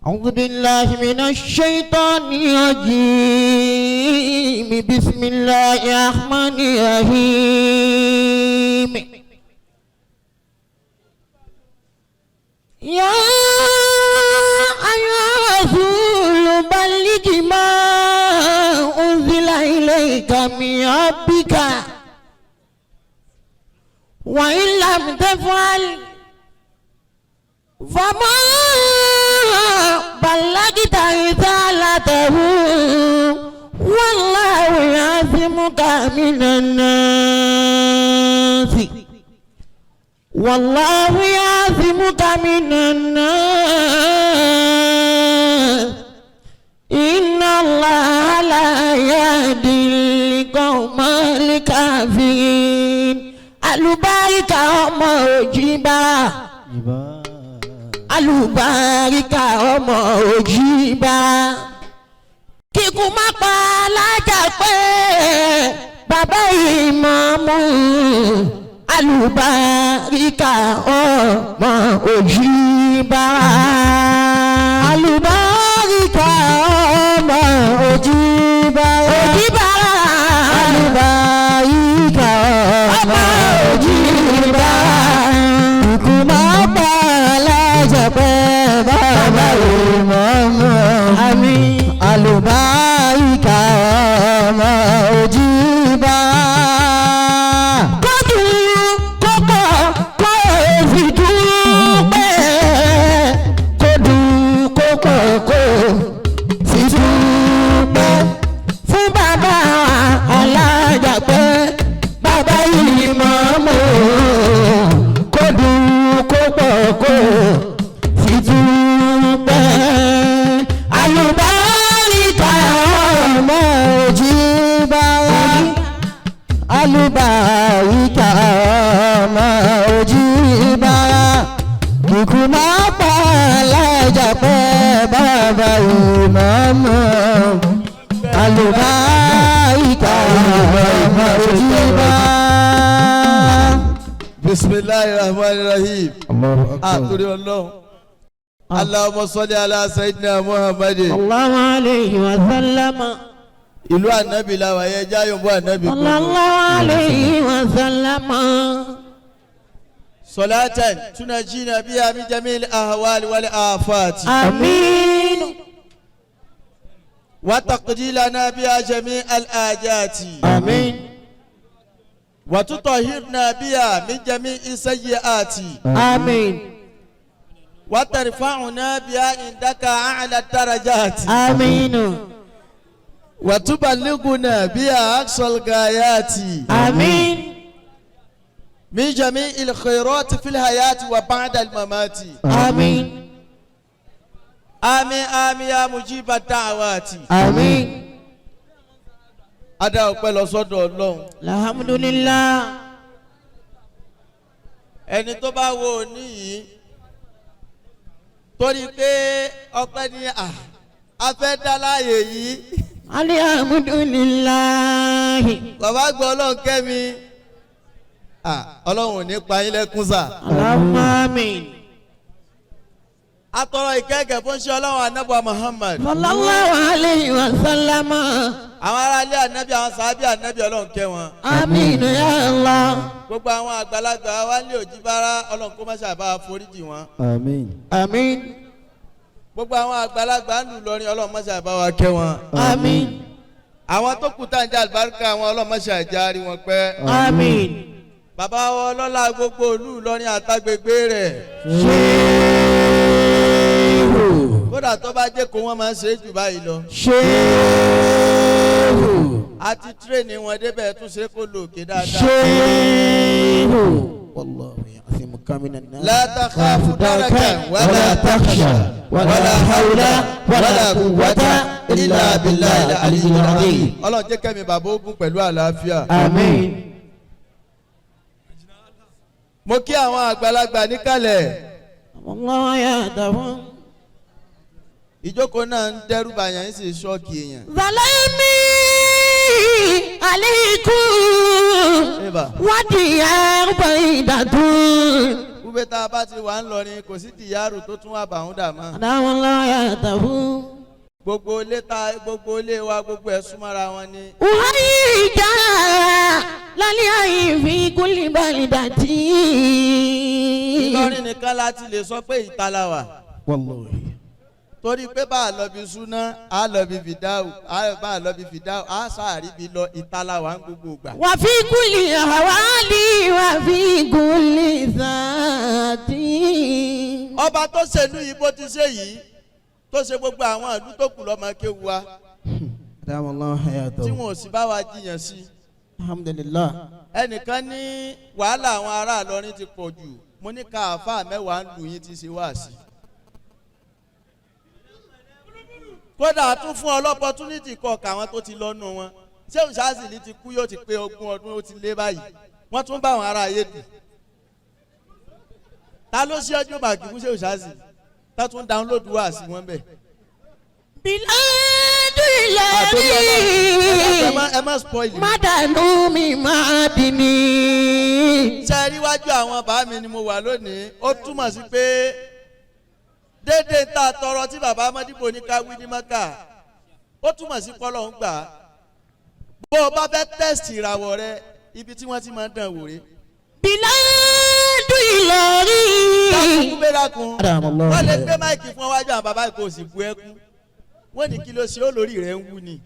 أعوذ بالله من الشيطان الرجيم. بسم الله الرحمن الرحيم. يا أيها الرسول بلغ ما أنزل إليك من ربك وإن لم تفعل فما بلغت رسالته والله يعصمك من الناس. والله يعصمك من الناس. إن الله لا يهدي القوم الكافرين. Àlùbáríkà ọmọ òjìbá, alùbáríkà ọmọ òjìbá, kíkún má pa alájà pé bàbá ìmọ̀ọ́mù, alùbáríkà ọmọ òjìbá, Àlùbáríkà ọmọ òjìbá. Òjìbá. Àlùbáríkà ọmọ ọmọ òjìbá. Ikú máa pa alájà pé bàbá ìmọ̀ọ́mù. Àmín. Àlùbáríkà ọmọ òjìbá. Kójú kókó kó fi dúpẹ́, kójú kókó kó fi dúpẹ́ fún bàbá alájàpẹ́, bàbá ìmọ̀ọ́mù, kójú kókó kó fi dúpẹ́, àlùbáríkà Ọmọ òjìbá. Àlùbáríkà ọmọ òjìbá. Ikú máa pa alájà pé bàbá ìmọ̀ọ́mù. Àlùbáríkà ọmọ òjìbá. Bisimilahi rahman rahim. Àtúrí Ọlọ́run. Allahumma salli ala sayyidina Muhammadin. Allahu alayhi wa sallam. Ìlú ànábì la wà yẹ jáyọ̀ bọ́ ànábì kúrò. Sallallahu alayhi wa sallam. Salatan tunajina biha min jamil ahwali wal afati. Àmín. Wa taqdi lana biha jami' al ajati. Àmín. Wa tutahhirna biha min jami'i sayyiati. Àmín. Wa tarfa'una biha indaka a'la darajati. Àmín. Wa tuballighuna biha aqsal ghayati. Àmín. من جميع الخيرات في الحياة وبعد الممات. Àmín. آمين آمين يا مجيب الدعوات. Àmín. Adá ọpẹ́ lọ sọ́dọ̀ Ọlọ́run. Alhamdulillah. Ẹni tó bá wo òní yìí torí pé ọpẹ́ ni a fẹ́ dá láàyè yìí. Alhamdulillah. Bàbá gbọ́ Ọlọ́run kẹ́mi. Ọlọ́run ò ní pa yín lẹ́kún sà. Allahumma àmín. Atọrọ ìkẹ́kẹ̀ fún ṣe Ọlọ́run anábọ̀ Muhammad. Sallallahu alayhi wa sallam. Àwọn aráalé ànábì, àwọn sàábì ànábì, Ọlọ́run kẹ́ wọn. Àmín ya Allah. Gbogbo àwọn àgbàlagbà wa ní Òjìbára, Ọlọ́run kó má ṣàbá foríjì wọn. Àmín. Àmín. Gbogbo àwọn àgbàlagbà ń lù lọrin, Ọlọ́run má ṣàbá wa kẹ́ wọn. Àmín. Àwọn tó kù tá à ń jẹ àlùbáríkà àwọn, Ọlọ́run má ṣàjárí wọn pẹ́. Àmín. Bàbá wa ọlọ́lá gbogbo ìlú Ìlọrin àtàgbègbè rẹ̀. Ṣéhù. Kódà tó bá jẹ́ kó wọ́n máa ń ṣe é jù báyìí lọ. Ṣéhù. A ti tírèèni wọn débẹ̀, tún ṣe kó lò òkè dáadáa. Ṣéhù. والله يعصمك من الناس. لا تخاف دركا ولا تخشى ولا حول ولا قوة إلا بالله العلي العظيم. Ọlọ́run jẹ́ kẹ́mi bàbá ogun pẹ̀lú àlàáfíà. آمين. Mo kí àwọn àgbàlagbà níkàlẹ̀. الله يهدهم. Ìjókòó náà ń dẹ́rù bàyàn, ń sì ṣọ́ọ̀kì èèyàn. ظلمي عليكم Eba. وديار بيدة. bẹ́ẹ̀ tá a bá ti wà ń lọrin kò sí dìyàrú tó tún wà bàún dà mọ́. أدام الله حياته. Gbogbo ilé ta gbogbo ilé wa gbogbo ẹ̀ súnmọ́ra wọn ni. أحييك للحي في كل بلدة. Ìlọrin nìkan láti lè sọ pé ìta la wà. Wallahi. Torí pé bá a lọ bí súná a lọ bí fìdáwù a bá a lọ bí fìdáwù a sáàrí bí lọ ìta la wà ń gbogbo ìgbà. وفي كل أحوالي وفي كل ذات. Ọba tó ṣèlú yìí bó ti ṣe yìí tó ṣe gbogbo àwọn ìlú tó kù lọ́mọ kéwu wa أدام الله tí حياته. wọn ò sì bá wa jiyàn sí. الحمد لله. Ẹnìkan ní wàhálà àwọn ará Ìlọrin ti pọ̀ jù, mo ní ká àáfàá mẹ́wàá ń lù yín ti ṣe wá sí. Kódà tún fún ọ l'opportunity kọ káwọn tó ti lọ́nu wọn, ṣé òṣàṣìlì ti kú yóò ti pé 20 ọdún ó ti lé báyìí, wọ́n tún bá àwọn ará ayé dù. Ta ló ṣe ọjọ́ màgì fún ṣé òṣàṣìlì tá tún download wá sí wọn bẹ́ẹ̀. بلاد Àtòrí Ọlọ́run, ẹ الذي má ẹ má spoil mi. مدنوا من معدني. Ṣe rí wájú àwọn bàá mi ni mo wà lónìí, ó túmọ̀ sí pé déédéé tá a tọrọ tí bàbá Mọ́dìbò ní ká wí ní Mọ́kà, ó túmọ̀ sí pọ́lọ́ ń gbà á. Bó o bá fẹ́ test ìràwọ̀ rẹ, ibi tí wọ́n ti máa ń dán wò rè. بلاد الذي Dákun gbéra kun, أدام الله wọ́n lè gbé حياته. máìkì fún ọ wájú àwọn bàbá kò sì bu ẹkún, wọ́n ní kí ló ṣe ó lórí rẹ̀ ń wú ni.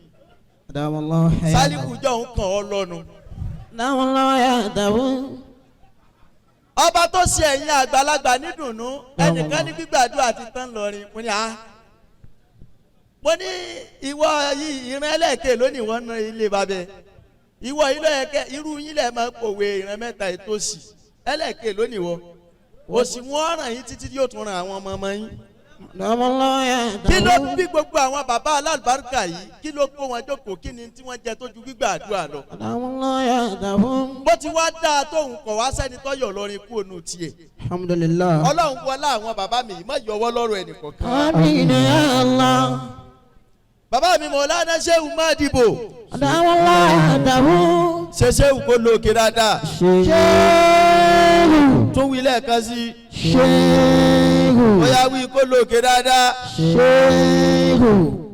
أدام الله Sálíkù حياته. jọ ń kàn ọ́ lọ́nu. أدام الله حياته. Ọba tó ṣe ẹ̀yin àgbàlagbà nídùnnú, ẹnìkan ní gbígbàdúrà ti tán lọrin, mo ní a mo ní ìwọ yìí ìran ẹlẹ́ẹ̀kẹ́ lónìí wọ́n ná ilé babẹ ìwọ ilé ẹ̀kẹ́ irú yín lẹ̀ máa ń pòwe ìran mẹ́ta ètò òsì ẹlẹ́ẹ̀kẹ́ lónìí wọ òsì wọn ràn yín títí yóò tún ràn àwọn ọmọ ọmọ yín. أدام الله Kí ló حياته. bí gbogbo àwọn bàbá alálùbáríkà yìí, kí ló kó wọn jókòó, kí ni tí wọ́n jẹ tó ju gbígbàdúrà lọ? أدام الله حياته. Bó ti wá dáa tóun kọ̀ wá sẹ́ni tọ́yọ̀ lọrin kú ònú tiẹ̀. الحمد لله. Ọlọ́run wọlé àwọn bàbá mi yìí má yọwọ́ lọ́rọ̀ ẹnìkọ̀ọ̀kan. آمين يا الله. Bàbá mi Mọ̀lánà Ṣéhù má dìbò. أدام الله حياته. Ṣe Ṣéhù kó lo òkè dáadáa. شيخ. Tún wí lẹ́ẹ̀kan sí i. شيخ. Bóyá wí kó lo òkè dáadáa. شيخ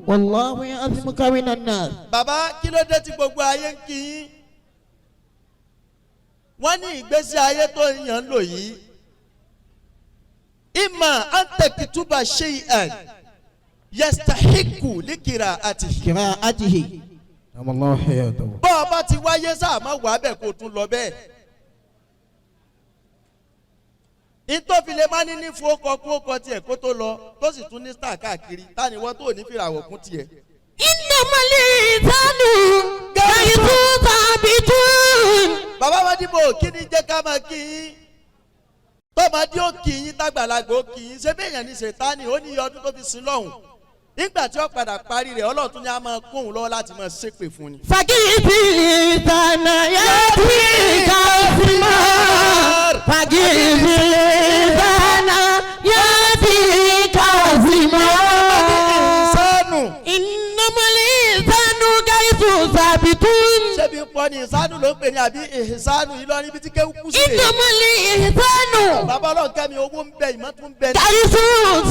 والله يعصمك من الناس. Bàbá, kí ló dé tí gbogbo ayé ń kí yín? Wọ́n ní ìgbésí ayé tó yàn ń lò yìí. إما أن تكتب شيئا يستحق لقراءته. قراءته. أدام الله حياته. Bọ́ ọ bá ti wáyé sáà má wà bẹ́ẹ̀ kó o tún lọ bẹ́ẹ̀. Ìtòfilẹ̀ máa ní ní fowókọ kókọ tiẹ̀ kó tó lọ tó sì tún ní star káàkiri táni wọ́n tó ní fìràwọ̀ kún tiẹ̀. إنما الإنسان غيث ثابت. Bàbá wa dìbò, kí ni jẹ́ ká máa kí yín? Tọ́mọdé ó kí yín, tágbàlagbà ó kí yín, ṣé bí èèyàn ní ṣètánì ó ní iye ọdún tó fi sin lọ́hùn. Nígbà tí ó padà parí rẹ̀, Ọlọ́run tún ní a máa kóhun lọ́wọ́ láti máa ṣépè fún ni. فكيف الإنسان يأتيك اسما فكيف الإنسان يأتيك اسما. Ìsánù. إنما الإنسان غيث ثابت. Ṣébi ń pọ ní ìsánù ló ń pè ní àbí ìsánù Ìlọrin ibi tí kéwú kú sí rè. إنما الإنسان Bàbá Ọlọ́run kẹ́mi, owó ń bẹ, ìmọ̀ tún ń bẹ ní. غيث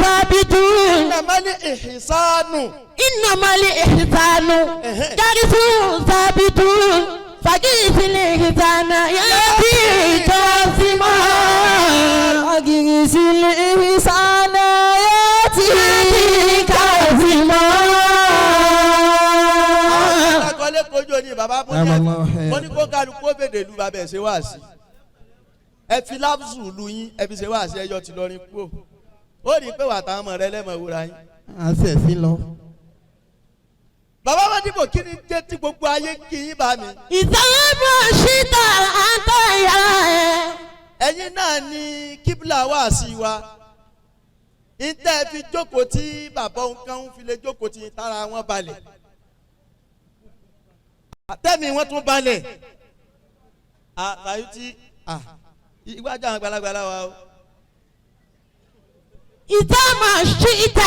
ثابت. Ìnàmá ní ìsánù. إنما الإحسان غيث ثابت فكيف الإحسان يأتيك اسما. أجلس الإنسان يأتيك اسما. Akọ́lé kojú ni bàbá mo ní ẹ mo ní kó kálukú ó fèdè lu bàbá ẹ̀ ṣe wá sí. Ẹ fi lábùsù lu yín, ẹ fi ṣe wá sí, ẹyọ ti lọrin kú o. Ó rí i pé wà táwọn ọmọ rẹ lẹ́mọ̀ wúra yín. À ń sẹ̀ sí lọ. Bàbá wọn dìbò, kí ni jẹ́ tí gbogbo ayé ń kí yín bá mi? إذا شئت أنت يا Ẹ̀yin náà ni kíbla wá sí wa. Ntẹ́ fi jókòó tí bàbá òun kan ń fi lè jókòó tí tara wọn balẹ̀. Àtẹ́mi wọn tún balẹ̀. Àtàyù tí iwájú àwọn àgbàlagbà wa o. إذا ما شئت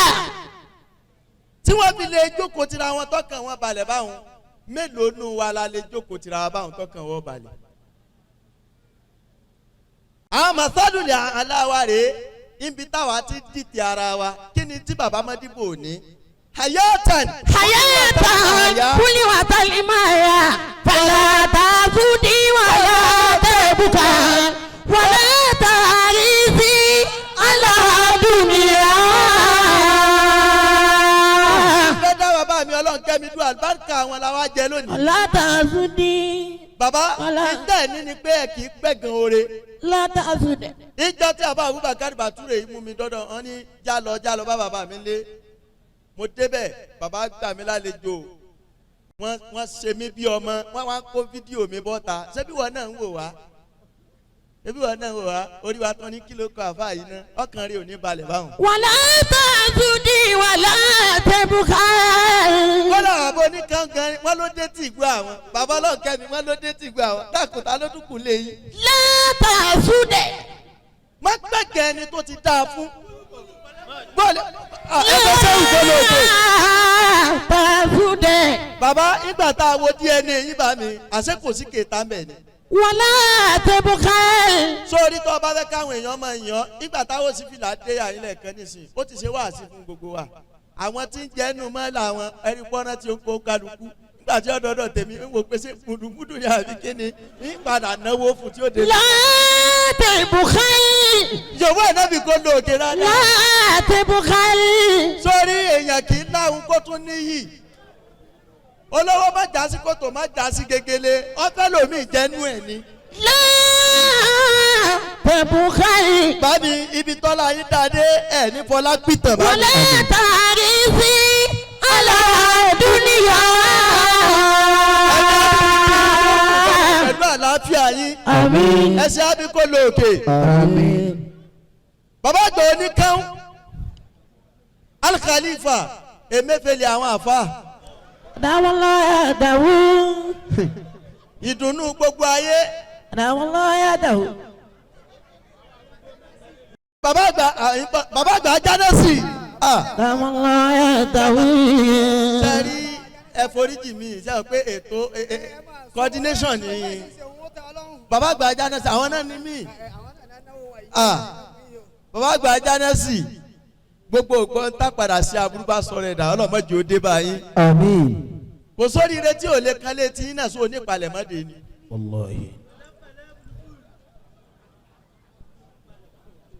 Tí wọ́n fi lè jókòó tira wọn tọkàn wọn balẹ̀ báwọn, mélòó nù wa la lè jókòó tira wa báwọn tọkàn wọn balẹ̀? Àwọn màsádùlẹ̀ aláwa rèé ibi táwa ti dìtì ara wa kí ni tí bàbá Mọ́díbò ní. Hayatan. حياة كل وطن مايا فلا تزودي ولا تبكى ولا تعرفي على دنيا. Fẹ́ dá bàbá mi ọlọ́run kẹ́mi dùn àlùbáríkà àwọn làwa jẹ lónìí. لا تزودي. Bàbá Wala. ìtẹ́ ní ni pé ẹ kì í pẹ̀gàn oore. لا تزودي. Ìjọ tí àbá Abubakar Bature yìí mú mi dọ́dọ̀ wọn ní jálọ jálọ bá bàbá mi lé. Mo débẹ̀ bàbá gbà mí lálejò. Wọ́n ṣe mí bí ọmọ wọ́n wá kó fídíò mi bọ́ta. Ṣé bí wọn náà ń wò wá? Ṣé bí wọn náà ń wò wá? Orí wa tán ní kí ló kọ àfáà yìí ná? Ọkàn rẹ̀ ò ní balẹ̀ báwọn. ولا تزودي ولا تبكى. Wọ́n làwọn àbọ̀ oníkankan wọ́n ló dé tì gbọ́ àwọn. Bàbá ọlọ́ọ̀kẹ́ mi wọ́n ló dé tì gbọ́ àwọn. Dákùtà ló dúkù lé yín. لا تزودي. Má gbẹ̀gẹ̀ ẹni tó ti dáa fún. Bọ́ọ̀lù ẹgbẹ́ sẹ́wù gbọ́lóògbé. لا تزودي. Bàbá ìgbà tá a wo DNA yín bá mi, àṣé kò sí kèéta ń bẹ̀ ni. ولا تبكى. Sórí tó o bá fẹ́ káwọn èèyàn máa yàn ọ́, ìgbà táwọn sì fìlà dé àyínlẹ̀ kan nísìnyí, ó ti ṣe wáàsí fún gbogbo wa. Àwọn tí ń jẹ́nu mọ́ làwọn ẹni pọ́nrán tí ó ń kó kálukú. Nígbà tí ọ̀dọ́dọ̀ tèmi ń wò pé ṣé mùdùmùdù ni àbí kíni, ń padà náwó fún tí ó dé. لا تبخل. Yòówó ànábì kó lo òkè rárá. لا تبخل. Sórí èèyàn kì í láhùn kó tún níyì. Olówó má já sí kòtò má já sí gegele, ọfẹ́ lòmíì jẹ́nu ẹ̀ ni. لا تبخل. Bámi ibi tọ́lá yín dáadé ẹ̀ ní Fọlá pìtàn bámi. ولا تعرفي على دنيا. Pẹ̀lú àlàáfíà yín. آمين. Ẹsẹ̀ ábí kó lo òkè. Àmín. Bàbá àgbà oníkán Al-Khalifa Emefiele àwọn àfa. دعوة الله يا داوود. Ìdùnnú gbogbo ayé. دعوة الله يا داوود. Bàbá àgbà bàbá àgbà Jánẹ́sì. دعوة الله يا داوود. Sẹ́rí ẹ foríjì mi ṣe é pé ètò coordination ni bàbá àgbà Jánẹ́sì àwọn náà ní mí. Bàbá àgbà Jánẹ́sì gbogbo ògbọ́n tá padà sí aburú bá sọ̀rọ̀ ẹ̀dá ọlọ́mọdé ó dé báyìí. Àmín. Kò sórí ire tí ò lè kan létí yín náà sóò nípalẹ̀mọ́dé ni. Wallahi.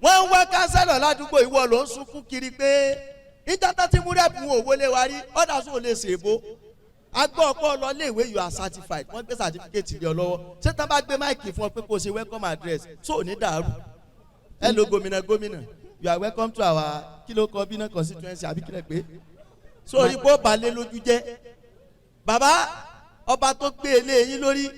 Wọ́n ń wá kánsẹ́lọ̀ ládùúgbò ìwọ ló ń sunkún kiri pé ìjọba tí múrẹ́pù ò wọlé wa rí ọ̀dà sóò lè ṣèbó. Agbọ́ ọ̀pọ̀ lọ léèwé you are certified wọ́n gbé certificate lé ọ lọ́wọ́ ṣé tán bá gbé máìkì fún ọ pé kó o ṣe welcome address sóò ní dàrú. Hello gómìnà gómìnà you are welcome to our kí ló kọ bínú constituency àbí kílẹ̀ pé sórí bó balẹ̀ lójú jẹ́ bàbá ọba tó gbé eléyìí lórí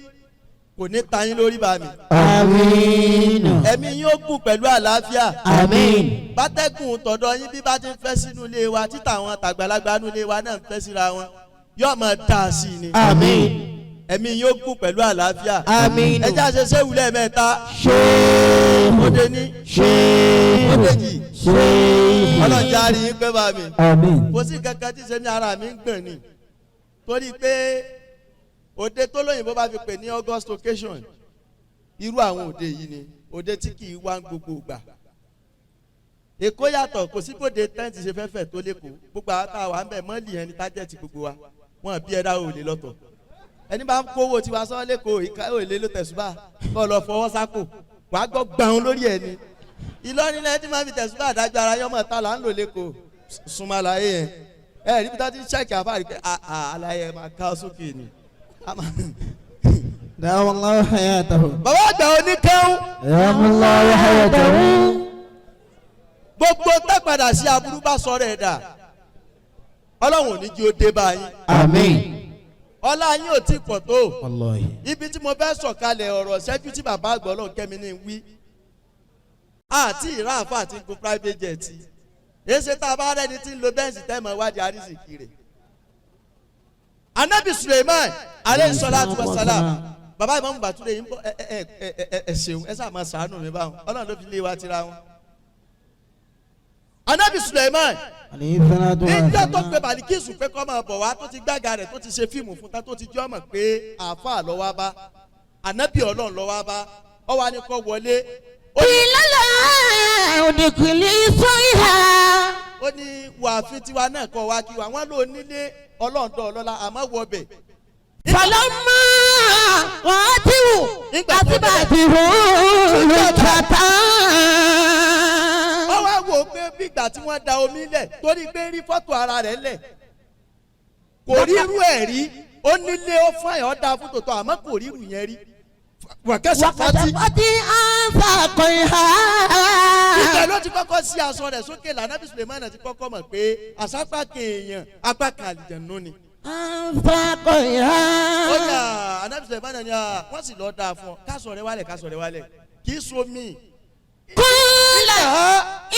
kò ní ta yín lórí bá mi. Àmín. Ẹ̀mí yín ó gùn pẹ̀lú àlàáfíà. Àmín. Bátẹ́gùn tọ̀dọ̀ yín bí bá ti ń fẹ́ sínú ilé wa títà àwọn tàgbàlagbà nínú ilé wa náà ń fẹ́ síra wọn yóò máa dà sí i ni. Àmín. Ẹ̀mí yín ó gùn pẹ̀lú àlàáfíà. Àmín. Ẹ jẹ́ àṣẹ sẹ́wù lẹ́ẹ̀mẹ́ta. Ṣéèmù. Ó dé ní. Ṣéèmù. Ó déjì. Ṣéèmù. Ọlọ́jà rí yín pé bá mi. Àmín. Kò sí kankan tí sẹ́mi ara mi ń gbọ̀n ni torí pé òde tó lóyìnbó bá fi pè ní August occasion irú àwọn òde yìí ni òde tí kì í wá gbogbo ìgbà. Èkó yàtọ̀ kò sí bòde tẹ́ǹtì ṣe fẹ́fẹ́ tó lẹ́kọ̀ọ́ gbogbo àwọn tá a wà ń bẹ̀ mọ́lì yẹn ni tájẹ̀tì gbogbo wa wọn bí ẹ̀dá òòlè lọ́tọ̀ ẹni bá ń kówó tiwa sọ́ lẹ́kọ̀ọ́ ìka òòlè ló tẹ̀sùbà kọ́ lọ fọwọ́ sákò wàá gbọ́ gbàùn lórí ẹ̀ ni. Ìlọrin lẹ́yìn tí máa fi tẹ̀sùbà dájọ́ ara yọmọ ta là ń lò lẹ́kọ̀ọ́ súnmọ́ àlàyé yẹn ẹ rí bí tá ti ń ṣẹ́ẹ̀kì àfáàrí pé àlàyé máa ká sókè ni. Dawallahu hayatahu. Bàbá àgbà oníkẹ́hún. Dawallahu hayatahu. Gbogbo tápadà sí aburú bá sọ̀rọ̀ ẹ̀ dà ọlọ́run ò ní jí ó dé báyìí. Àmín. Ọlá yín ò tí ì pọ̀ tó. Wallahi. Ibi tí mo fẹ́ sọ̀kalẹ̀ ọ̀rọ̀ ṣẹ́jú tí bàbá àgbà ọlọ́run kẹ́mi ní wí. Àti ìrá àfa àti gun private jet. Èsè tá a bá rẹ́ni tí ń lo bẹ́ǹsì tẹ́mọ̀ wádìí àrísìkì rẹ̀. Anabi Suleiman aleyhi salatu wa salam bàbá ìmọ̀mù Bàtúrẹ̀ yìí ń bọ̀ ẹ ẹ ẹ ẹ ẹ ṣeun ẹ sáà máa ṣàánú mi báwọn ọlọ́run ló fi lé wa tira wọn. Anabi Suleiman níjọ́ tó pe Balikisu pé kó máa bọ̀ wá tó ti gbága rẹ̀ tó ti ṣe fíìmù fún ta tó ti jọ́ mọ̀ pé àáfàá ló wá bá anabi ọlọ́run ló wá bá ọ wá ní kó wọlé قيل لها ادخلي صرحا. Ó ní wàáfin tiwa náà kọ́ wa kí wa wọ́n lò nílé ọlọ́ọ̀dọ́ ọlọ́lá àmọ́ wọ bẹ̀. فلما رأته Nígbà tó débẹ̀. أتبعته لجة. Wọ́n wá wò ó pé bí ìgbà tí wọ́n da omi lẹ̀ torí pé rí fọ́tò ara rẹ̀ lẹ̀ kò rí irú ẹ̀ rí. Ó nílé ó fún àyàn ó dáa fún tòótọ́ àmọ́ kò rí irú yẹn rí. Wàkẹ́sì fati. وكشفت عن ساقيها. Ibẹ̀ ló ti kọ́kọ́ sí aṣọ rẹ̀ sókè lànàbí Sulemana ti kọ́kọ́ mọ̀ pé àsápá kan èèyàn apá kan àlìjẹ̀nú ni. عن ساقيها. Ó yà ànàbí Sulemana ni wọ́n sì lọ́ọ́ dáa fún ọ kásọ̀ rẹ wálẹ̀ kásọ̀ rẹ wálẹ̀ kì í somi. قال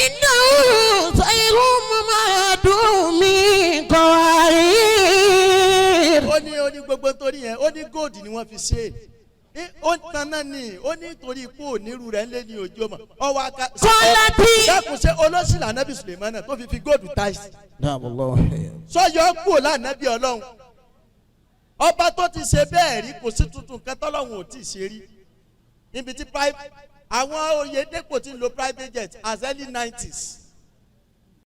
إنه صير مماد من قوارير. Ó ní gbogbo torí yẹn ó ní gold ni wọ́n fi ṣe é ó ń tanná ni ó ní torí ikú onírú rẹ̀ ńlẹ́ ní ojú ọmọ ọwọ́ aka. Kọ́lá tí. Dákun ṣe olóṣìlá ànábì Sulemana tó fi gold táìsì. نعم الله حياته. Sọyọ kúrò lánàbí ọlọ́run ọba tó ti ṣe bẹ́ẹ̀ rí kò sí tuntun nǹkan tọ́lọ́run ò tí ì ṣe rí níbi tí àwọn Oyèdèpọ̀ ti ń lo private jet as early 90s.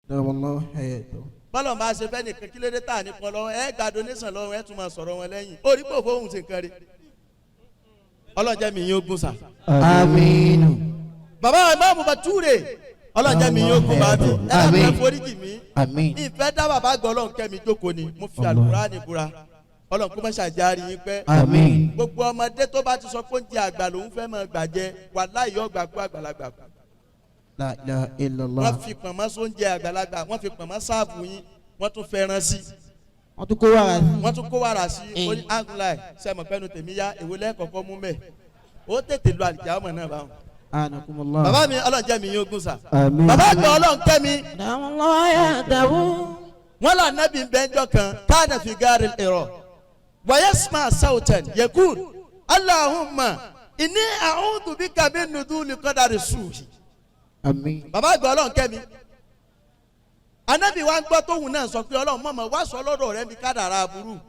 نعم الله حياته. Bọ́lọ̀ máa ṣe fẹ́ nìkan kí ló dé tà ní kan lọ́wọ́ ẹ gba donation lọ́wọ́ ẹ tún máa sọ̀rọ̀ wọn lẹ́yìn orí kò fóun ṣe nǹkan rí ọlọ́jẹ́ mi yín ogun sà. آمين. Bàbá ìmáàmù Bature ọlọ́jẹ́ mi yín ogun bá mi ẹ bá Àmín. fẹ́ foríjì mi. آمين. Ìfẹ́ dá bàbá gbọ́ ọlọ́run kẹ́mi jókòó ni mo fi àlùkùránì búra ọlọ́run kó má ṣàjárí yín pẹ́. آمين. Gbogbo ọmọdé tó bá ti sọ pé oúnjẹ àgbà lòún fẹ́ máa gbàjẹ wàláhì yóò gbà kú àgbàlagbà kú. لا إله إلا Wọ́n الله. fi pọ̀nmọ́ sóúnjẹ àgbàlagbà wọ́n fi pọ̀nmọ́ sáàbù yín wọ́n tún fẹ́ràn sí Wọ́n tún kó wàrà sí. Wọ́n tún kó wàrà sí i. Ó ní angulai sẹ́mọ̀ pẹ́nu tèmi yá èwo lẹ́ẹ̀kọ̀kọ́ mú mẹ́ ó tètè lu àlìjáwọ̀ mọ̀ náà báwọn. أنكم الله. Bàbá mi ọlọ́run jẹ́ mi yín ogún sà. Àmín. Bàbá àgbà ọlọ́run kẹ́ mi. دام الله يهده. Wọ́n là nábì bẹ́ńjọ kan káàdà fi gáàrí ẹ̀rọ wàyẹ́sìmá sautan yekun Allahumma inni a'udhu bika min nuduli qadari suhi. آمين. Bàbá àgbà ọlọ́run kẹ́ mi anabi wa ń gbọ́ tóun náà sọ pé ọlọ́run mọ̀mọ́ wá sọ lọ́dọ̀ rẹ mi kádàrá aburú.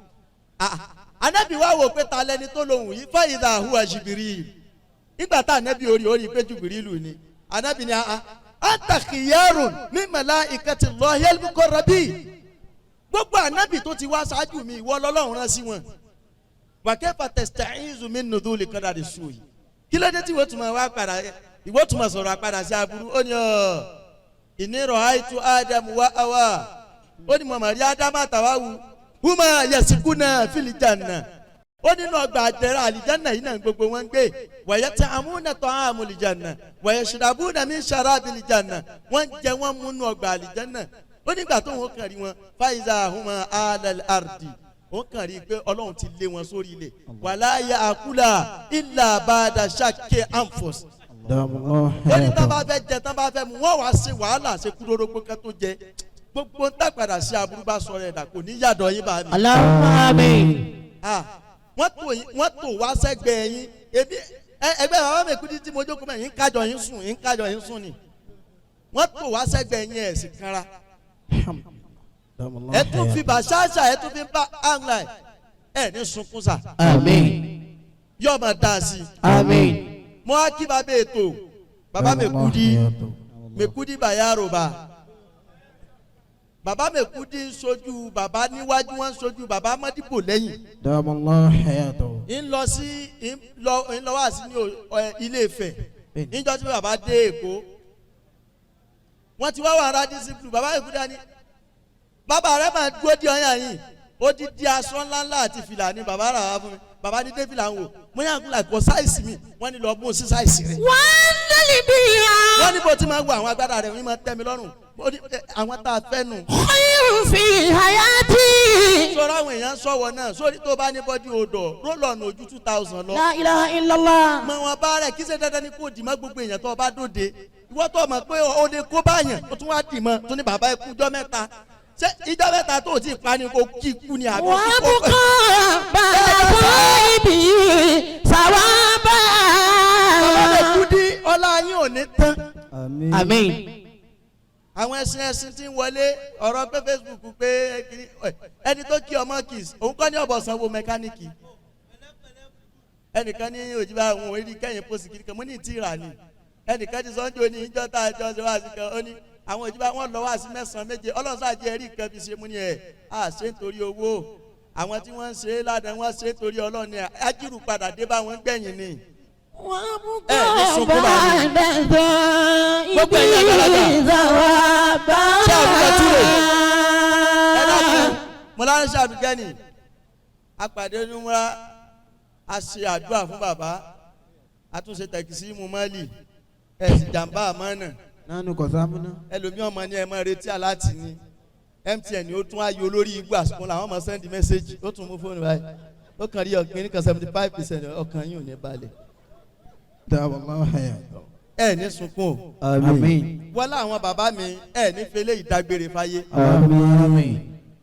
Ah, anabi wa wò pé ta lẹni tó lòun yìí fa idha huwa Jibril nígbà tá anabi orí pé Jibrilu ni anabi ni ah anta khiyarun min malaikati Allahi al-muqarrabin gbogbo anabi tó ti wá ṣáájú mi ìwọ lọ́lọ́run rán sí wọn wa kayfa tasta'izu min nuduli qadari su'i kí ló dé tí ìwọ tún máa wá padà ìwọ tún máa sọ̀rọ̀ àpadà sí aburú ó ní ọ̀ ìnírọ̀ àìtú ádámù wá àwà ó ní mọ̀mọ́ rí ádámù àtàwáwù húmọ̀ yẹ̀sìkúnà fìlìjànà ó nínú ọgbà àjẹrà àlìjánà yìí náà gbogbo wọn ń gbé wọ̀yẹ́ tí amúnà tọ́ àmúlìjànà wọ̀yẹ́ ṣìràbùnà mí ṣàràbìlìjànà wọ́n jẹ wọ́n múnú ọgbà àlìjánà ó nígbà tó wọn kàn rí wọn fàyíṣà húmọ̀ alẹ́ àrùdì ó kàn rí i pé ọlọ́run ti lé wọn sórí ilẹ̀ wàláyà àkúlà ìlà bàdà ṣàkè ànfọ̀s دام الله ó ní tán حياته. bá fẹ́ jẹ tán bá fẹ́ mu wọ́n wá ṣe wàhálà ṣe kúròrógbó kẹ́ tó jẹ gbogbo ń tàpadà sí aburú bá sọ̀rọ̀ ẹ̀dá kò ní yàdọ̀ yín bá mi. اللهم آمين. Ah, wọ́n tò wá sẹ́gbẹ̀ẹ́ yín ebi ẹgbẹ́ bàbá mi kú títí mo jókòó mẹ́ yín kájọ yín sùn yín kájọ yín sùn ni wọ́n tò wá sẹ́gbẹ̀ẹ́ yín ẹ̀ sì kanra الحمد. دام الله ẹ tún fi حياته. bàṣáṣà ẹ tún fi bá àǹlà ẹ ní sunkún sà آمين. yóò máa dá a sí i. آمين. Mo á kí bàbá ètò bàbá mi دام kú الله dí حياته. Mekudi Bayaroba bàbá Mekudi ń sojú bàbá níwájú wọn ń sojú bàbá Mọ́dìbò lẹ́yìn. دام الله حياته. Ń lọ sí ń lọ wá sí ní Ilé Ifẹ̀ níjọ́ tí bàbá dé Èkó wọ́n ti wá wà ra discipline bàbá Mekudi á ní bàbá rẹ máa dúró di ọyàn yìí ó ti di aṣọ ńláńlá àti fìlà ní bàbá rà wá fún mi bàbá ní dé fìlà ń wò mo yàn kúlà kọ size mi wọ́n ní lọ mú sí size rẹ̀. وانزل بها. Wọ́n ní bó ti máa wo àwọn agbára rẹ̀ wọ́n máa tẹ́ mi lọ́rùn ó ní àwọn tá a fẹ́ nù. خير في حياتي. Sọ̀rọ̀ àwọn èèyàn sọ̀wọ́ náà sórí tó bá ní bọ́dí odò rólọ̀nù ojú 2000 lọ. لا إله إلا الله. Mọ wọn bá rẹ̀ kí ṣe dandan ni kò dì mọ́ gbogbo èèyàn tó o bá dóde ìwọ́ tó o mọ̀ pé o lè kó báyàn o tún wá dì mọ́ tó ní bàbá ikú ijọ́ mẹ́ta ṣé ijọ́ mẹ́ta tó o ti pa ni kò kí ikú ni àbí kí kò وابقى بعد صاحبي ثوابا. Bàbá lè kú dí ọlá yín ò ní tán. Àmín. آمين. Àwọn ẹṣin tí ń wọlé ọ̀rọ̀ pé Facebook pé kiri ẹni tó kí ọmọ kìs òun kọ́ ní ọ̀bọ̀ sanwó mẹkáníìkì ẹnìkan ní òjìbá àwọn orí kẹ́yìn pósì kiri kan mo ní ìtì rà ni Ẹnìkan ti sọ ń jò ní ìjọ tá a jọ ṣe wá sí kan, ó ní àwọn ìjọba wọn lọ wá sí mẹ́sàn-án méje, Ọlọ́run sáà jẹ́ ẹ̀rí nǹkan fi ṣe mú ni ẹ̀ á ṣe nítorí owó. Àwọn tí wọ́n ń ṣe é ládàá, wọ́n ṣe é torí Ọlọ́run ni, ájírù padà dé bá wọn gbẹ̀yìn ni. Ẹ ní sunkún bá mi. Gbogbo ẹ̀yin àgbàlagbà. Ṣé àbúkọ túlẹ̀? Ẹ dákun, mọ̀lára ṣàbíkẹ́ni apàdé onímúra, a ṣe àdúrà fún bàbá, a tún ṣe tẹ̀kísí mu mọ́lì, ẹ̀ sì jàǹbá àmọ́ náà. Nánú kọ̀sámúná. Ẹlòmíràn mọ̀ ní ẹ mọ̀ retí aláàtì ni MTN, ó tún ayò lórí igbó àsìkò làwọn ọmọ send message, ó tún mú fóònù báyìí, ó kàn rí ọ̀gbìn nìkan 75%, ọkàn yín ò ní balẹ̀. Dáwọ́lá hayàtọ̀. Ẹ ní sunkún o. Àmín. Wọ́lá àwọn bàbá mi, ẹ ní fẹlẹ́ ìdágbére fáyé. Àmín.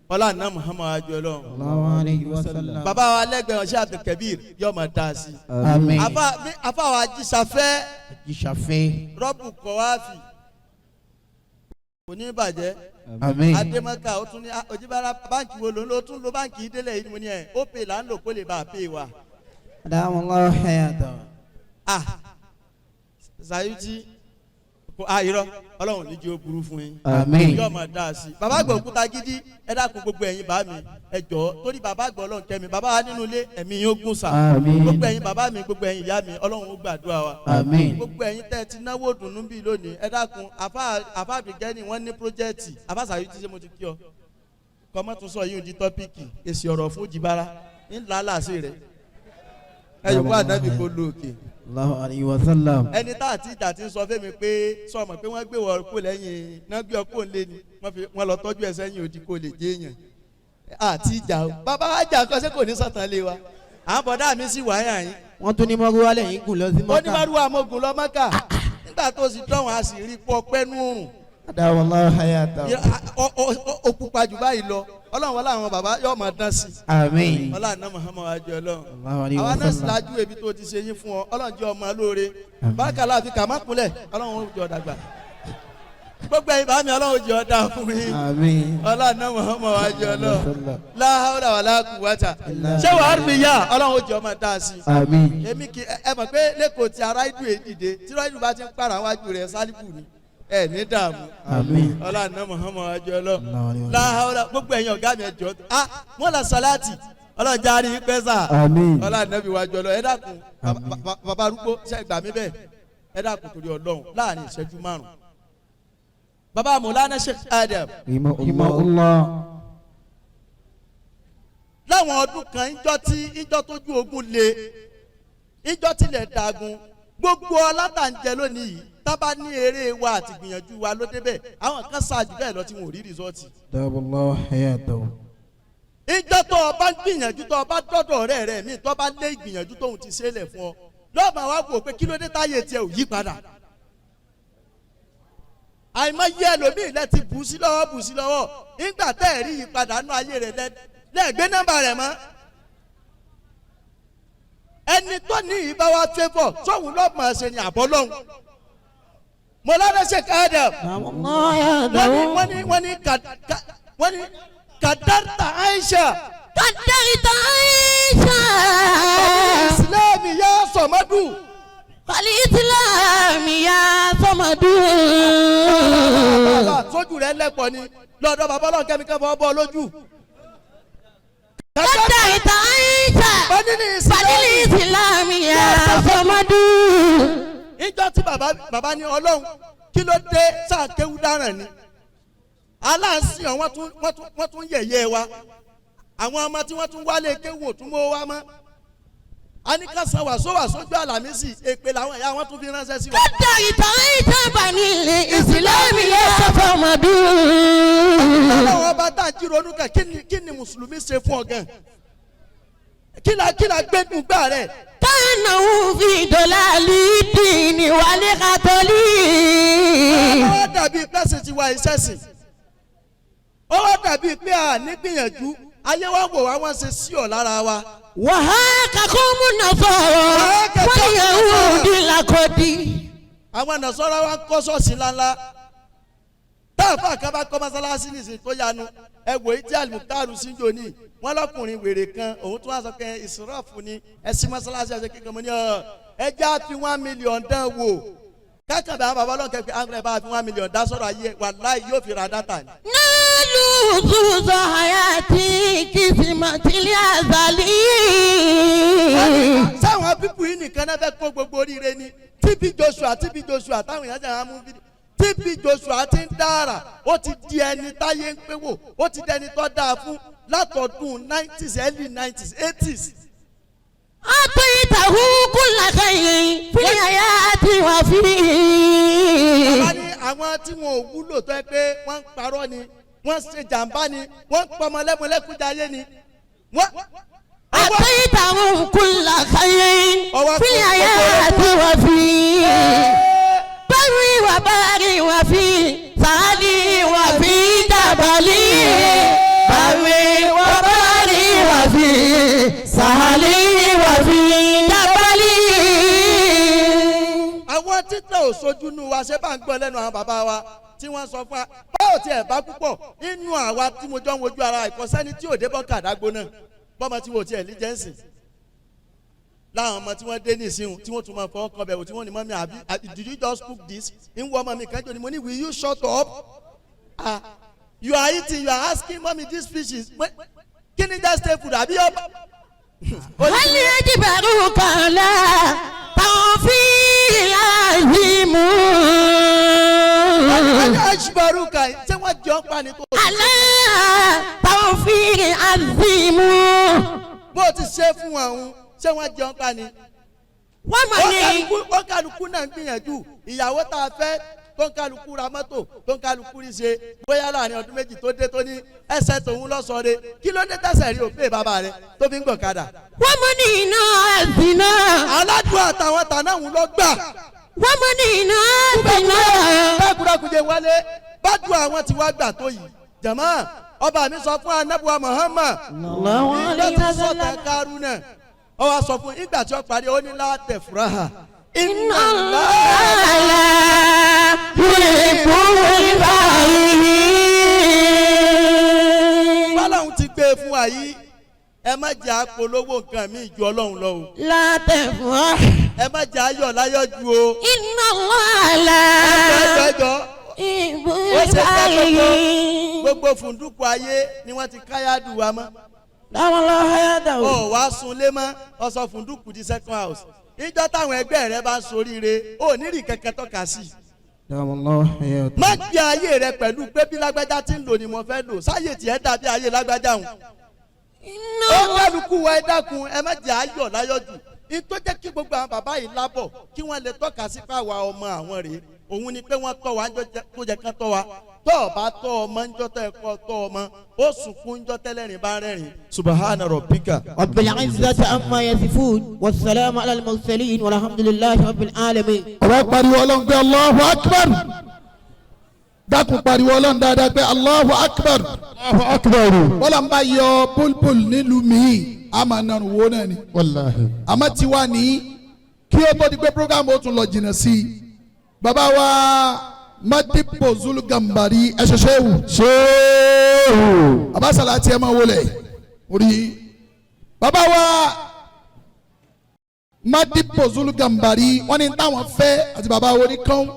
Wọ́lá àná Muhammad adjọ́ Ọlọ́run. Allahu alayhi wa sallam. Bàbá wa lẹ́gbẹ̀ẹ́ ọ̀ṣẹ́ Abdulkabir yóò máa dá sí i. Àmín. Afa wa jísafẹ́. Jíṣàfẹ́. Rọ́bù kọ́wáfì kò ní bàjẹ́. Àmín. Adémọ́ká ó tún ní Òjìbára, báǹkì wo ló ń lò? Ó tún lo báǹkì yìí délẹ̀ yìí ni mo ní ẹ̀ ó pè là ń lò kó lè bá a pè wá. Dáwọ́lá hayàtọ̀. Ah, Sayuti kò ah, irọ́, Ọlọ́run ní jẹ́ ó burú fún yín. Àmín. Yóò máa dá a sí i. Bàbá àgbà òkúta gidi, ẹ dákun, gbogbo ẹ̀yin bá mi, ẹ jọ̀ọ́, torí bàbá àgbà, Ọlọ́run kẹ́mi bàbá wa nínú ilé, ẹ̀mí yín ó gùn sà. Àmín. Gbogbo ẹ̀yin bàbá mi, gbogbo ẹ̀yin ìyá mi, Ọlọ́run ó gbàdúrà wa. Àmín. Gbogbo ẹ̀yin tẹ́ ẹ ti náwó dùnú bíi lónìí, ẹ dákun, àfa àbígẹ́ni wọ́n ní project. Àfa Sàyútì, ṣé mo ti kí ọ? Kọ́mọ́ tún sọ yìí di topic èsì ọ̀rọ̀ fún jìbára ńlá làásì rẹ̀, ẹ yòókù ànábì kó lu òkè. Allahu alayhi wa sallam. Ẹni tá àti ìjà ti ń sọ fẹ́mi pé sọmọ pé wọ́n gbé wọ kó lẹ́yìn náà, gbé ọ kó lé ni wọ́n fi wọ́n lọ tọ́jú ẹ sẹ́yìn odi kó lè jẹ́ èèyàn àti ìjà o. Bàbá wa jà kọ́ sẹ́ kò ní sọ̀tàn lé wa, àwọn bọ̀dá mi sì wáyà yín. Wọ́n tún ní mọ́rúwá lẹ́yìn gùn lọ sí Ó ní Mọ́kà. márùwá amógun lọ Mọ́kà, nígbà tó sì dọ̀wọ́n a sì rí pọ̀ pẹ́nu òrùn. Dáwọ́lá hayàtọ̀. Ó pupa jù báyìí lọ. Ọlọ́run wọlé àwọn bàbá yóò máa dán sí i. Àmín. Ọlọ́run náà Muhammad wájú Ọlọ́run. Allahu alayhi Àwa wa náà sì sallam. lajú ebi tó ti ṣe yín fún ọ, Ọlọ́run jẹ́ ọmọ lóore. Àmín. Bákàlà àfi kàmá kúnlẹ̀, Ọlọ́run ó jọ dàgbà. Gbogbo ẹ̀yin bàmí, Ọlọ́run ó jẹ́ ọ dáa fún yín. Àmín. Ọlọ́run náà Muhammad wájú Ọlọ́run. Sallam. La hawla wala quwwata. Ṣé wàá rí mi yá? Ọlọ́run ó jẹ́ ọmọ dáa sí i. Àmín. Èmi kì ẹ mọ̀ pé lẹ́kọ̀ọ́ tí ara ìdù èdìdè tí ráìdù bá ti ń pààrọ̀ wájú rẹ̀ sálíbù ni, ẹ ní dààmú. Àmín. Ọlọ́run náà Muhammad wájú Ọlọ́run. Allahu alayhi wa sallam. La hawla. Gbogbo ẹ̀yin ọ̀gá mi, ẹ jọ̀ọ́, ah, wọ́n lọ sọláàtì, Ọlọ́run járe pẹ́ sà. Àmín. Ọlọ́run nàbí wájú Ọlọ́run. Ẹ dákun, bàbá arúgbó, ṣe gbà mí bẹ́ẹ̀? Ẹ dákun, torí Ọlọ́run, láàrin ìṣẹ́jú 5, bàbá Mọ̀lánà Sheikh Adam. Rahimahullah. Láwọn ọdún kan, ìjọ tí ìjọ tójú ogun le, ìjọ tilẹ̀ dagun, gbogbo ọlátàǹjẹ lónìí yìí, tábà ní eré wa àti gbìyànjú wa ló débẹ̀, àwọn kan ṣáàjù bẹ́ẹ̀ lọ tí wọn ò rí result. Dáwọ́lá hayàtọ̀. Ìjọ tó o bá gbìyànjú, tó o bá dọ́dọ̀ ọ̀rẹ́ rẹ̀ míì, tó o bá lé ìgbìyànjú tóun ti ṣe é lẹ̀ fún ọ lọ́ọ̀mà, wá wò pé kí ló dé táyé tiẹ̀ ò yí padà. Àìmọye ẹlòmíì lẹ ti bù sí lọ́wọ́, bù sí lọ́wọ́, nígbà tẹ́ ẹ̀ rí ìyípadà nínú ayé rẹ̀, lẹ́ẹ̀gbẹ́ nọ́mbà rẹ̀ mọ́. Ẹni tó ní ìbá wa favour sóhun lọ́mọ ṣe ni àbọ̀ lọ́hùn. Mọ̀lánà Sheikh Adam, wọ́n ní kàdárta Aisha. قدرت عيشة. Islam yà sọ̀mọ́dù. الإسلام يا صمد. Bàbá sójú rẹ̀ lẹ́pọ̀ ni lọ́dọ̀ bàbá ọlọ́run kẹ́mi kẹ́ fọ́ bọ́ lójú. قدرت عيشة. Bani Islam. فللإسلام يا صمد. Ìjọ tí bàbá bàbá ní Ọlọ́run, kí ló dé sáà kéwú dáràn ni aláǹsìn ọ, wọ́n tún yẹ̀yẹ́ wa, àwọn ọmọ tí wọ́n tún wálé kéwú ò tún mọ́ wa mọ́, a ní ká san wàsó wàsójú àlàmísì, èpè làwọn ẹ̀yà wọn tún fi ránṣẹ́ sí wa. قدرت عيشة بني الإسلام يا صمد. Ọlọ́run ọba tá à ń jí ronú kàn, kí ni mùsùlùmí ṣe fún ọ gan? Kí la gbẹ́dùn gbà rẹ̀? كانوا في ضلال الدين والقتل. Ó wá dàbí pẹ́sì ti wa iṣẹ́ sìn, ó wá dàbí pé a ní gbìyànjú ayé wa wò wá, wọ́n ṣe sí ọ̀ lára wa. وهاككم النصارى واليهود لقد. Àwọn nàṣọ́ra wa ń kọ́ ṣọ́ọ̀ṣì ńláńlá, táàfà kan bá kọ́ mọ́sálásí nìsín tó yanu, ẹ wò ó tí alimutaru síjò ní wọn lọkùnrin wèrè kan, òun tún wá sọ pé ìsirọ́ọ̀fù ni ẹ sí mọ́sálásí, ẹ ṣe kíkan. Mo ní ọ ẹ já fi 1 million dán wò. Kákàbẹ̀ àwọn bàbá ọlọ́run kẹ́kẹ́ àwọn ẹ̀ bá fi 1 million dá sọ̀rọ̀ ayé, wàláhì yóò fi ra data ni. نالوا ذو حياتي كسمة الأزلي. Sáwọn people yìí nìkan náà fẹ́ kó gbogbo oríire ni? TB Joshua, TB Joshua táwọn èèyàn jẹ́ àwọn mú fídíò, TB Joshua ti ń dára, ó ti di ẹni táyé ń pé wò, ó ti di ẹni tó dáa fún látọdún 90s, early 90s, 80s. أعطيته كل خير في الحياة وفي Bàbá ní àwọn tí wọn ò wúlò, tó yẹ pé wọ́n ń parọ́ ni, wọ́n ń ṣe jàǹbá ni, wọ́n ń pọmọ lẹ́mọlẹ́kúnjayé ni wọ́n. أعطيته كل خير في الحياة وفي بر وبار وفي سهل وفي جبل، بر وبار وفي سهل وفي جبل. Àwọn títẹ̀ ò sojú nù wa, ṣé bá ń gbọ́ lẹ́nu àwọn bàbá wa tí wọ́n sọ fún wa báwo tiẹ̀ bá púpọ̀ nínú àwa tí mo jọ ń wojú ara ìkọsẹ́ni tí ò dé bọ́ kàdágbó náà bọ́mọ tí wò tiẹ̀ ní jẹ́ǹsì láwọn ọmọ tí wọ́n dé nísìnyí tí wọ́n tún máa fọwọ́ kan bẹ̀rù tí wọ́n ní, "Mummy, àbí did you just cook this?" Ń wọ ọmọ mi kan jọ ni mo ní, "Will you shut up? Ah, you are eating, you are asking mommy this fish is kí ni? Just stay food àbí ọba." هل يجبرك على توفير العظيم؟ Aṣíbaruka, ṣé wọ́n jọ ń pa ni tó. على توفير عظيم. Bó o ti ṣe fún wọn òun, ṣé wọ́n jọ ń pa ni. Wọ́n mọ̀ ní. Ó kálukú náà ń gbìyànjú. Ìyàwó tá a fẹ́, tó ń kálukú ra mọ́tò, tó ń kálukú rí ṣe, bóyá láàrin ọdún 2 tó dé tó ní ẹsẹ̀ tòun lọ́sọ̀ọ́rẹ́, kí ló dé tẹ̀sẹ̀ rí òpè bàbá rẹ̀ tó fi ń gbọ̀kadà? Wọ́n mọ̀ ní iná àzìnà. Aládùn àtàwọn tànáà ń lọ gbà. Wọ́n mọ̀ ní iná àzìnà. Dákúrákújẹ wálé bádùn àwọn tí wàá gbà tó yìí. Jàmá, ọba mi sọ fún anábùwà Muhammad nígbà tí sọ̀tàn Kárúnà, ó wá sọ fún ìgbà tí ó parí, ó ní látẹ̀ fúráhà. إن الله لا يحب الفرحين. Bọ́láhùn ti gbé e fún wa yìí, ẹ má jẹ́ àpolówó nǹkan mi ju Ọlọ́run lọ o. لا تفرح. Ẹ má jẹ́ ayọ̀ láyọ̀ ju o. إن الله لا Ẹjọ́, ẹjọ́. يحب Ó ṣe fẹ́ gbogbo الفرحين. gbogbo fùndúkù ayé ni wọ́n ti káyádùn wa mọ́. Dáwọn lọ hayata o. Ọ wá sunlé mọ́, ọ sọ fùndúkù di second house. Ìjọ táwọn ẹgbẹ́ rẹ bá ń soríire, ò ní rí kẹ̀kẹ́ tọ́ka sí i. Dáwọn lọ hayata. Má gbé ayé rẹ pẹ̀lú pé bí lágbájá ti ń lò ní mo fẹ́ lò, sáyè tiẹ̀ dàbí ayé lágbájá hùn. إن Ó الله kálukú wa, ẹ dákun, ẹ má jẹ́ ayọ̀ láyọ̀ jù. Ní tó jẹ́ kí gbogbo àwọn bàbá yìí lábọ̀ kí wọ́n lè tọ́ka sí fáwa ọmọ àwọn rèé, òun ni pé wọ́n tọ́ wa ńjọ́ tó jẹ́ kán tọ́ wa. Tọ́ ọ bá tọ́ ọmọ ńjọ́ tọ́ ẹ kọ́ tọ́ ọmọ, ó sunkún ńjọ́ tẹ́lẹ̀rìn bá rẹ́rìn. Subahana rabbika. رب العزة عما يصفون والسلام على المرسلين والحمد لله رب العالمين. Ọba pariwo Ọlọ́run pé Allahu Akbar. Dákun, pariwo Ọlọ́run dáadáa pé Allahu Akbar. Allahu akbar. Bọ́lá ń bá yọ búlbúl nílùú míì, a máa narun wo náà ni. Wàláhi. Àmọ́ tiwa ní kí ó tó di pé program ó tún lọ jìnnà sí i. Bàbá wa Madipo Zulu Gambari, ẹ ṣẹṣẹ wù. Ṣéèwù. Bàbá Sàlátì, ẹ máa wọlé orí. Bàbá wa Madipo Zulu Gambari, wọ́n ní táwọn fẹ́ àti bàbá wo ní kán,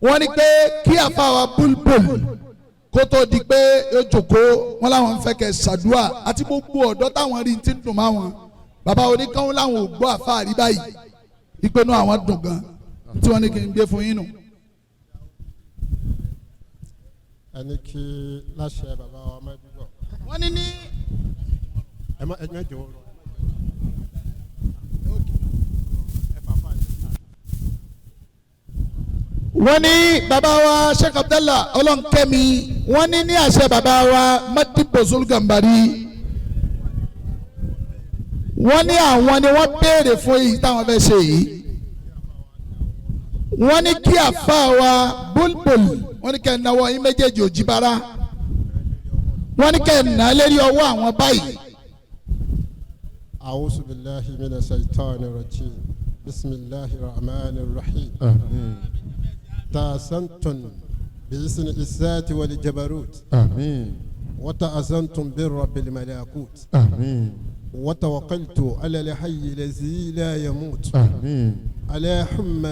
wọ́n ní pé kí àfàwà búlbúl kó tó di pé yóò jókòó, wọ́n láwọn fẹ́ kẹ́ ṣàdúà àti gbogbo ọ̀dọ́ táwọn rí ti ń dùn máwọn. Bàbá oníkan láwọn ò gbọ́ àfáà rí báyìí, ìpinnu àwọn dùn gan tí wọ́n ní kí n gbé fún yín nù. Ẹni kí láṣẹ bàbá wa mẹ́dúgbọ̀. Wọ́n ní ní. Ẹ má ẹ má jẹ́ wọ́n lọ. Ẹ fà fà yìí. Wọ́n ní bàbá wa Sheikh Abdallah Ọlọ́nkẹ́mi, wọ́n ní ní àṣẹ bàbá wa Madibo Zulu Gambari, wọ́n ní àwọn ni wọ́n béèrè fún èyí táwọn fẹ́ ṣe yìí. Wọ́n ní kí àfa wa Bulbul, wọ́n ní kẹ́ ẹ̀ náwó yín méjèèjì òjìbára, wọ́n ní kẹ́ ẹ̀ ná lérí ọwọ́ àwọn báyìí. أعوذ بالله من الشيطان الرجيم، بسم الله الرحمن الرحيم. Àmín. تأسنتم باسم الذات والجبروت. Àmín. وتأذنتم بالرب الملكوت. Àmín. وتوكلت على الحي الذي لا يموت. Àmín. اللهم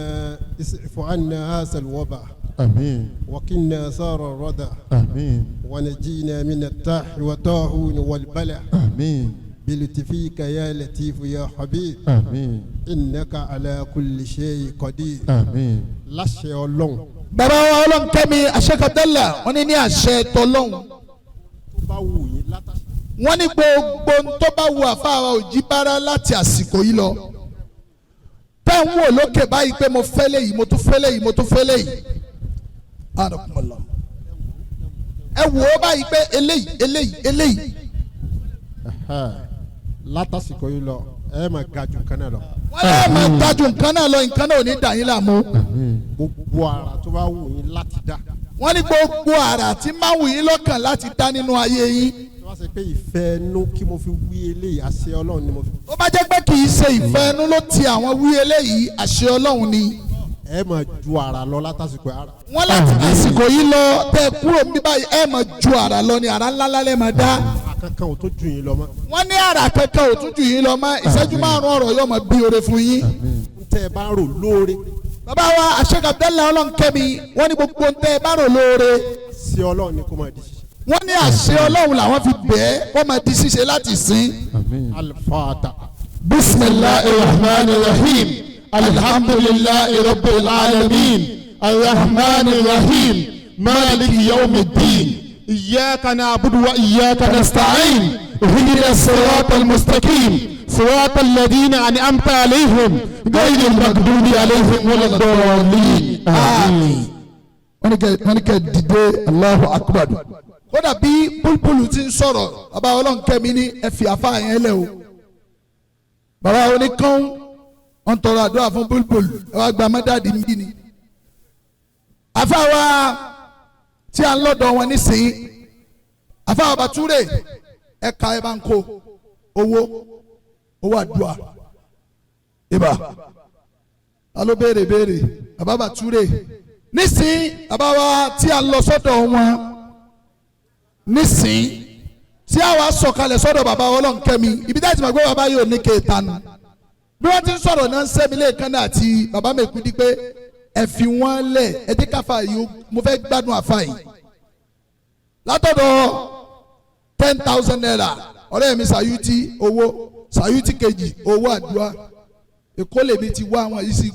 اصرف عنا هذا الوباء آمين وقنا شر الردى آمين ونجينا من التاح والطاعون والبلاء آمين بلطفك يا لطيف يا حبيب آمين إنك على كل شيء قدير آمين Láṣẹ Ọlọ́run. Bàbá wa Ọlọ́nkẹ́mi Sheikh Abdallah, wọ́n ní ní àṣẹ tọlọ́hun. Tó bá wù yín látàṣẹ. Wọ́n ní gbogbo ń tó bá wù àfáà Òjìbára láti àsìkò yìí lọ, tẹ́ ń wò lókè báyìí pé mo fẹ́ léyìí, mo tún fẹ́ léyìí, mo tún fẹ́ léyìí, anakumala, ẹ wò ó báyìí pé eléyìí, eléyìí, eléyìí. Látàsìkò yìí lọ, ẹ máa ga ju nǹkan náà lọ. Wọ́n lè máa tajú nǹkan náà lọ, nǹkan náà ò ní dà yín láàmú. Gbogbo ara tó bá wù yín láti dá. Wọ́n ní gbogbo àrà tí máa wù yín lọ́kàn láti dá nínú ayé yín. Tó bá ṣe pé ìfẹ́ inú kí mo fi wí eléyìí, àṣẹ Ọlọ́run ni mo fi. Tó bá jẹ́ pé kì í ṣe ìfẹ́ inú ló ti àwọn wí eléyìí, àṣẹ Ọlọ́run ni. Ẹ máa ju ara lọ látàsìkò ara. Wọ́n láti àsìkò yìí lọ tẹ́ kúrò níbí báyìí, ẹ máa ju àrà lọ ni, àrà ńláńlá lẹ́ máa dá. Àkankan ò tó ju yín lọ mọ́. Wọ́n ní àrà kankan ò tún jù yín lọ mọ́. Ìṣẹ́jú 5 ọ̀rọ̀ yóò máa bí oore fún yín. N tẹ́ ẹ bá ń rò lóore. Bàbá wa Sheikh Abdallah Ọlọ́nkẹ́mi, wọ́n ní gbogbo ń tẹ́ ẹ bá rò lóore. Sí Ọlọ́run ni kó máa di ṣíṣe. Wọ́n ní àṣẹ Ọlọ́run làwọn fi bẹ́ẹ̀ kó máa di ṣíṣe láti sìn. Alifata. Bisimilahi rahman rahim, alhamdulilahi rabbil alamin, arrahman rahim, maliki yawmi din, iyaka na'budu wa iyaka nasta'in, ihdina sirata almustaqim, صراط الذين أنعمت عليهم غير المغضوب عليهم ولا الضالين آمين. Wọ́n ní kẹ́ dìde, Allahu Akbar. Kódà bí búlbúlù ti ń sọ̀rọ̀, bàbá Ọlọ́nkẹ́mi ní ẹ fi àfa yẹn lẹ̀ o. Bàbá oníkan wọ́n tọrọ àdúrà fún búlbúlù, ẹ wá gba mọ́dàdí ń bí ni. Àfa wa tí a ń lọ́dọ̀ wọn nísìnyí, àfa wa Bàtúrè, ẹ̀ka ẹ̀ bá ń kó owó owó àdúrà ibà ta ló béèrè béèrè. Bàbá Bàtúrè nísìnyí, bàbá wa tí a lọ sọ́dọ̀ wọn nísìnyí, tí a wá sọ̀kalẹ̀ sọ́dọ̀ bàbá Ọlọ́nkẹ́mi, ibi táyì tí ma gbé bàbá yóò ní kéètánu bí wọ́n ti ń sọ̀rọ̀ náà ń sẹ́mi lẹ́ẹ̀kan náà àti bàbá Mẹ́kúndí pé ẹ fi wọ́n lẹ̀, ẹ jẹ́ káfa yìí, mo fẹ́ gbádùn àfa yìí. Látọ̀dọ̀ ₦10,000 ọ̀rẹ́ mi Sàyútì, owó Sàyútì kejì, owó àdúrà Èkó lèmi ti wá àwọn yìí sí.